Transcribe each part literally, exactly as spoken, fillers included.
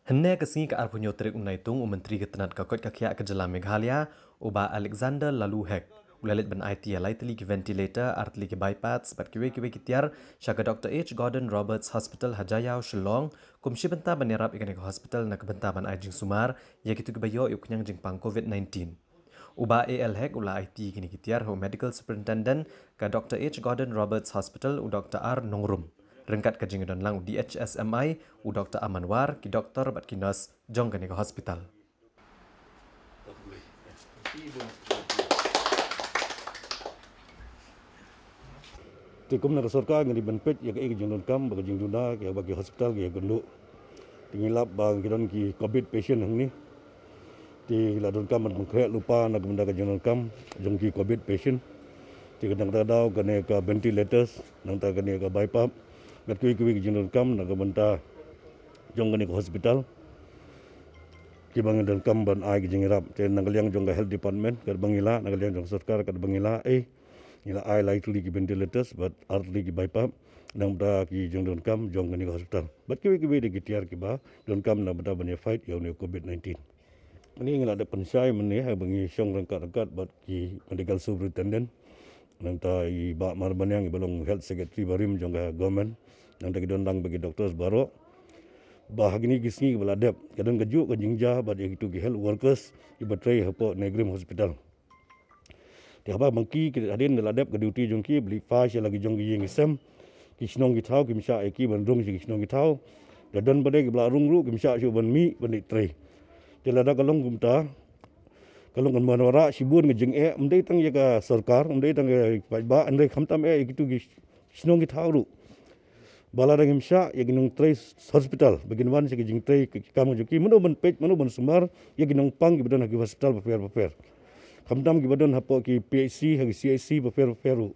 Hynne ka sngi ka arphew hynñiew tarik u Naitung, u Myntri ka tnat ka koit ka khiah ka jylla Meghalaya, u Bah Alexander Laloo Hek, u la leit ban aiti ïa lai tylli ki ventilator, ar tylli ki BiPAPs bad kiwei kiwei ki tiar sha ka Doctor H Gordon Roberts Hospital ha Jaiaw, Shillong, kum shi bynta ban ïarap ïa kane ka hospital na ka bynta ban ai jingsumar ïa kito kiba ïoh ïa u khñiang jingpang COVID nineteen. U Bah A L Hek u la aiti ïa kine ki tiar ha u Medical Superintendent ka Doctor H Gordon Roberts Hospital, u Doctor R Nongrum, ryngkat ka jingdon lang u D H S M I, u Doctor Aman War, ki doktor bad ki nurse jong kane ka hospital. Te kum na ka sorkar ngi dei ban peit ïa kaei ka jingdonkam ba ka jingduna ïa ba ki hospital ki ïakynduh. Te ngi lap ba ki don ki COVID patient hangne. Te la donkam ban pynkhreh lypa na ka bynta ka jingdonkam jong ki COVID patient. Te ka nangta daw kane ka ventilators, nangta kane ka BiPAP, bad kiwei kiwei ka jingdonkam na ka bynta jong kane ka hospital. Kiba ngi donkam ban ai ka jingïarap, te na ka liang jong ka health department, katba ngi lah, na ka liang jong ka sorkar, katba ngi lah, eh, ngi la ai lai tylli ki ventilators bad ar tylli ki BiPAP na ka bynta ki jingdonkam jong kane ka hospital. Bad kiwei kiwei de ki tiar kiba donkam na ka bynta ban ïa fight ïa une u COVID nineteen. Hangne ngi la dep pynshai mynne haba ngi shong ryngkat ryngkat bad ki medical superintendent, nangta i Bah Marbaniang iba long health secretary barim jong ka government, nangta ki don lang bad ki doctors baroh, ba ha kine ki sngi kiba la dep ka don kajuh ka jingjia bad ïa kito ki health workers kiba trei hapoh NEIGRIHMS Hospital. Te haba ma ki, ki hadien da la dep ka duty jong ki, ba leit phai sha la ki jong ki ïing ki sem, ki shnong ki thaw kim shah ïa ki ban rung sha ki shnong ki thaw. Da don pat de kiba la rung ruh kim shah shuh ban mih ban leit trei. Te lada ka long kumta, ka long kan wanrah shibun ka jingeh, ym dei tang ïa ka sorkar, ym dei tang ïa ki paidbah, hynrei khamtam eh ïa kito ki shnong ki thaw ruh. Ba lada ngim shah ïa ki nongtrei hospital ba kin wan sha ki jingtrei ki kam jong ki, mano ban peit, mano ban sumar ïa ki nongpang kiba don ha ki hospital bapher bapher, khamtam kiba don hapoh ki P H C, ha ki C H C bapher bapher ruh.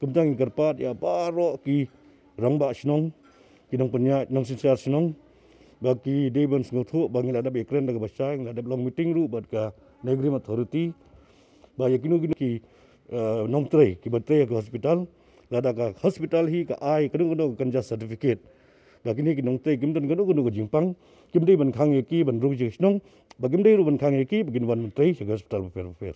Kumta ngi kyrpad ïa baroh ki rangbah shnong, ki nongpynïaid nongsynshar shnong, ba ki dei ban sngewthuh ba ngi la dep ïakren da kaba shai, ngi la dep long meeting ruh bad ka NEIGRIHMS Authority, ba ïa kino kino ki, eh, nongtrei kiba trei ha ka hospital, lada ka hospital hi ka ai kano kano ka kynja certificate ba kine ki nongtrei kim don kano kano ka jingpang, kim dei ban khang ïa ki ban rung sha ka shnong, ba kim dei ruh ban khang ïa ki ba kin wan ban trei sha ka hospital bapher bapher.